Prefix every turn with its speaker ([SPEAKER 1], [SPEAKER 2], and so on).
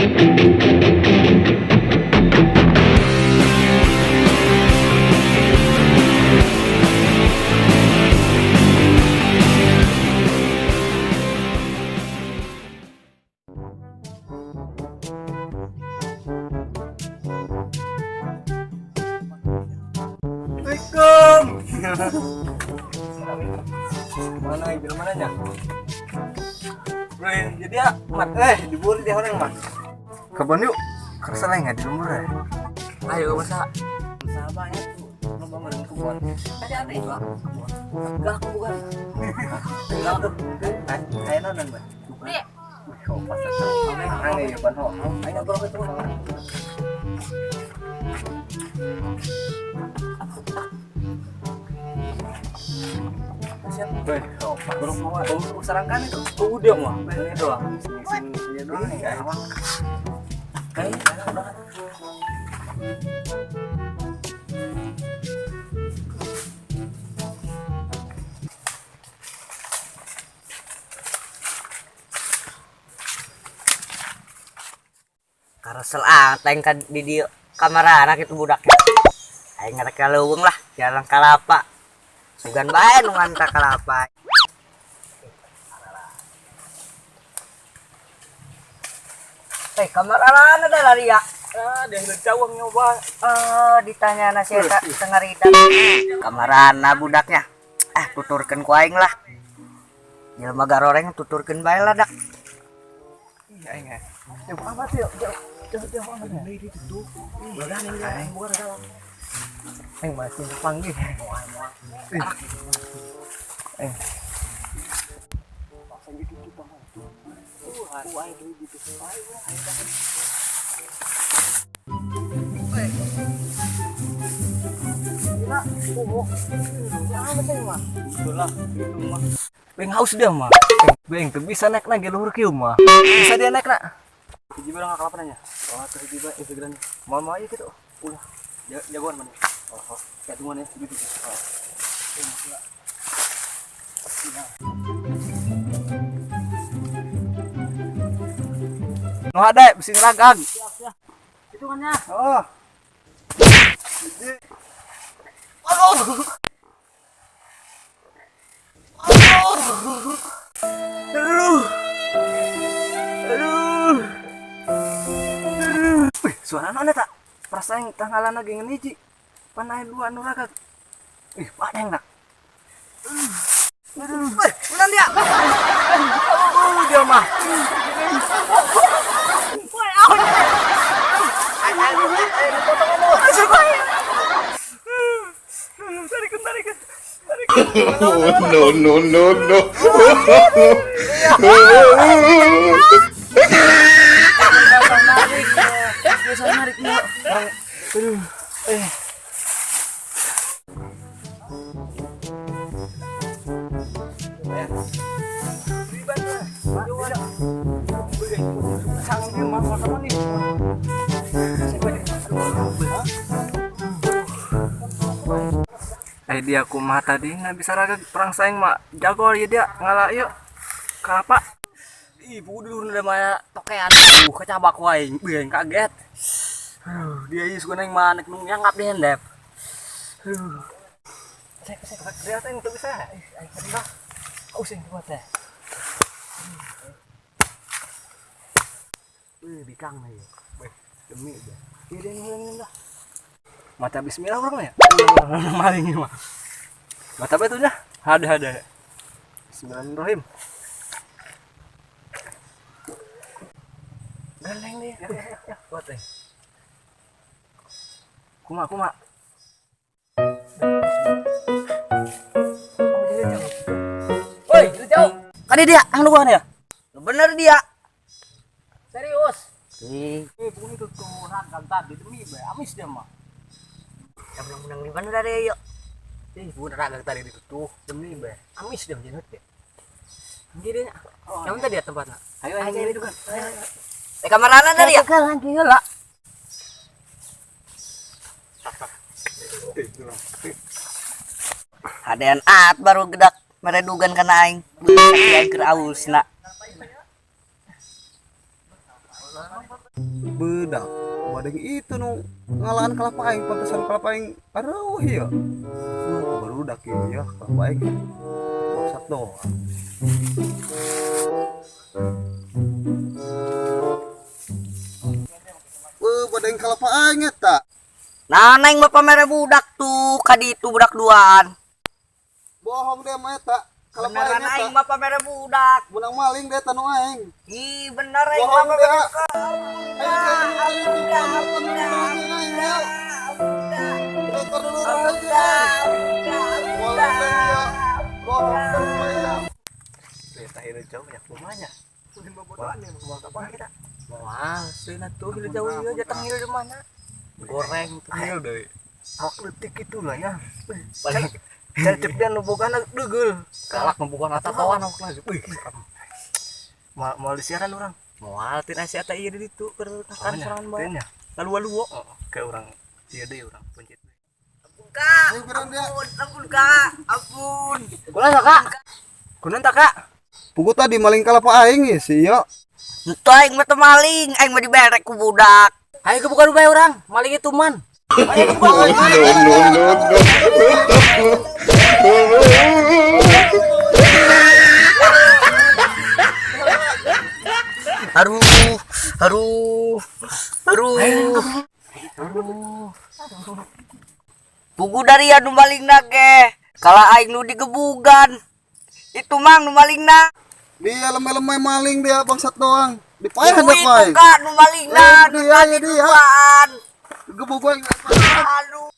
[SPEAKER 1] Assalamualaikum. Mana ibu mananya? Bro, jadi ya, mat, diburu dia orang mah. Kebun yuk, kerasa lah nggak di lembur ya.
[SPEAKER 2] Ayo masa
[SPEAKER 1] Sahabatnya tuh, lo bangun kebun.
[SPEAKER 2] tadi ada itu enggak aku bukan.
[SPEAKER 1] Enggak tuh, kayak nonan mbak.
[SPEAKER 3] Iya.
[SPEAKER 1] Wih, pas aneh ya ban ho. Ayo ngobrol ke tuh. Wih, baru mau sarangkan itu.
[SPEAKER 2] Oh, udah mah.
[SPEAKER 1] Ini doang. Sini sini doang nih kayak.
[SPEAKER 2] Kayak udah.
[SPEAKER 4] Karesel ah teng ka di dieu kamar anak itu budaknya. Aing ngarek ka leuweung lah, jalan kalapa. Sugan bae nu ngantar kalapa. Eh, kamar alana dah lari ya.
[SPEAKER 2] Ah, dia udah cawang nyoba.
[SPEAKER 4] Eh, ditanya nasi eta tengarida. Kamarana budaknya. Ah, tuturkeun ku aing lah. Jelema garoreng tuturkeun bae lah dak.
[SPEAKER 1] Ih, aing ya. Ya bukan apa sih, yuk. Jauh jauh amat ya. Aing masih panggil. Ih. Aing.
[SPEAKER 2] Beng haus dia mah.
[SPEAKER 1] Beng tuh bisa naik lagi luhur kieu mah. Bisa dia naik nak.
[SPEAKER 2] Hiji barang kalapa nanya. Oh, tuh hiji bae Instagramnya.
[SPEAKER 1] Mau mau aja gitu.
[SPEAKER 2] Ulah. Jagoan mana? Oh, oh. Kayak tungguan ya, gitu. Oh.
[SPEAKER 1] Nu ada bisi ngeragag.
[SPEAKER 2] Hitungannya.
[SPEAKER 1] Oh. Aduh. Aduh. Aduh. Aduh. Wih, suara naon eta? Perasaan tanggalan lagi ngan hiji. Panai dua nu ragag. Ih, padeng nak. Aduh.
[SPEAKER 4] Woi, ulah dia.
[SPEAKER 1] Aduh, dia mah.
[SPEAKER 4] Woi, aun.
[SPEAKER 1] Tarikan, tarikan.
[SPEAKER 5] No, no, no, no.
[SPEAKER 1] Aduh. Eh. Dia kumaha tadi nggak bisa raga perang saing mak jago ya dia ngalah yuk kelapa.
[SPEAKER 2] Ih, buku dulu udah maya tokean. Kecabak wae, beuh kaget. Dia ieu suka neng manek nung nyangap di hendep.
[SPEAKER 1] Cek cek dia teh itu bisa. Aing teh.
[SPEAKER 2] Oh, sing kuat teh. Wih, bikang nih.
[SPEAKER 1] Wih, demi dia.
[SPEAKER 2] Iya, dia ngulangin dah.
[SPEAKER 1] Maca bismillah orang ya? Maling ini mah. Maca apa itu dah?
[SPEAKER 2] Ada ada.
[SPEAKER 1] Bismillahirrahmanirrahim. Gandeng dia. Ya, ya, ya. Buat deh. Kuma, kuma.
[SPEAKER 2] Oh, jadi jauh. Woi, jadi jauh. Kali dia, ang luar ya?
[SPEAKER 4] Bener dia.
[SPEAKER 2] Serius.
[SPEAKER 4] Ih,
[SPEAKER 2] Bukan itu tuh ragam tadi demi be, amis dia mah.
[SPEAKER 4] menang-menang di mana dari yuk?
[SPEAKER 2] Ih, bukan ragam tadi itu tuh demi be, amis dia menjenut deh. Gini nya. Yang tadi ya tempatnya.
[SPEAKER 1] Ayo, ayo, ayo juga.
[SPEAKER 4] Kamarana dari ya?
[SPEAKER 2] Lagi lah.
[SPEAKER 4] Hadean at baru gedak meredugan kana aing. Beuh, aing keur ausna.
[SPEAKER 1] Budak badeng itu nu ngalaan kelapa aing, pantesan kelapa aing aduh ya. Baru dak ya kelapa aing. Bangsat doang. Badeng kelapa aing eta.
[SPEAKER 4] Nah, neng bapak mere budak tuh, kaditu budak duaan.
[SPEAKER 1] Bohong dia mah eta. Kelapa
[SPEAKER 4] Beneran
[SPEAKER 1] aing eta.
[SPEAKER 4] Aing bapak mere budak.
[SPEAKER 1] Menang maling dia tanu aing.
[SPEAKER 4] Ih, bener aing
[SPEAKER 1] Bohong
[SPEAKER 4] bapak
[SPEAKER 1] dia.
[SPEAKER 4] mere
[SPEAKER 2] Wah, sih tuh hilir jauh ieu jateng hilir di mana? Goreng tengil deui. Awak leutik itu lah nya. Paling cecep dia nu bogana degeul. Kalak nu bogana tatoan awakna. Wih, serem. Moal disiaran urang. Moal tin aya eta ieu di ditu keur makan sorangan bae. Lalu-lalu ke urang ieu deui urang pencet.
[SPEAKER 4] Kak, ampun, ampun kak, ampun.
[SPEAKER 2] Kunaon ta, Kak? Kunaon ta, Kak?
[SPEAKER 1] Pugu tadi maling kalapa aing ya si yo.
[SPEAKER 4] Itu aing mah teu maling, aing mah diberek ku budak.
[SPEAKER 2] Ayo kebuka bae urang, maling itu man.
[SPEAKER 5] No, no, no, no.
[SPEAKER 4] Aduh, aduh, aduh. Aduh. Pugu dari anu malingna ge. Kala aing nu digebugan. Itu mang nu malingna.
[SPEAKER 1] Dia lemai-lemai maling dia bangsat doang. Dipayahan
[SPEAKER 4] Itu
[SPEAKER 1] dak
[SPEAKER 4] itu
[SPEAKER 1] aing.
[SPEAKER 4] kak nu malingna,
[SPEAKER 1] Eh,
[SPEAKER 4] nu
[SPEAKER 1] dia,
[SPEAKER 4] tadi
[SPEAKER 1] dia.
[SPEAKER 4] duaan.
[SPEAKER 1] Gebuk aing.
[SPEAKER 4] Aduh.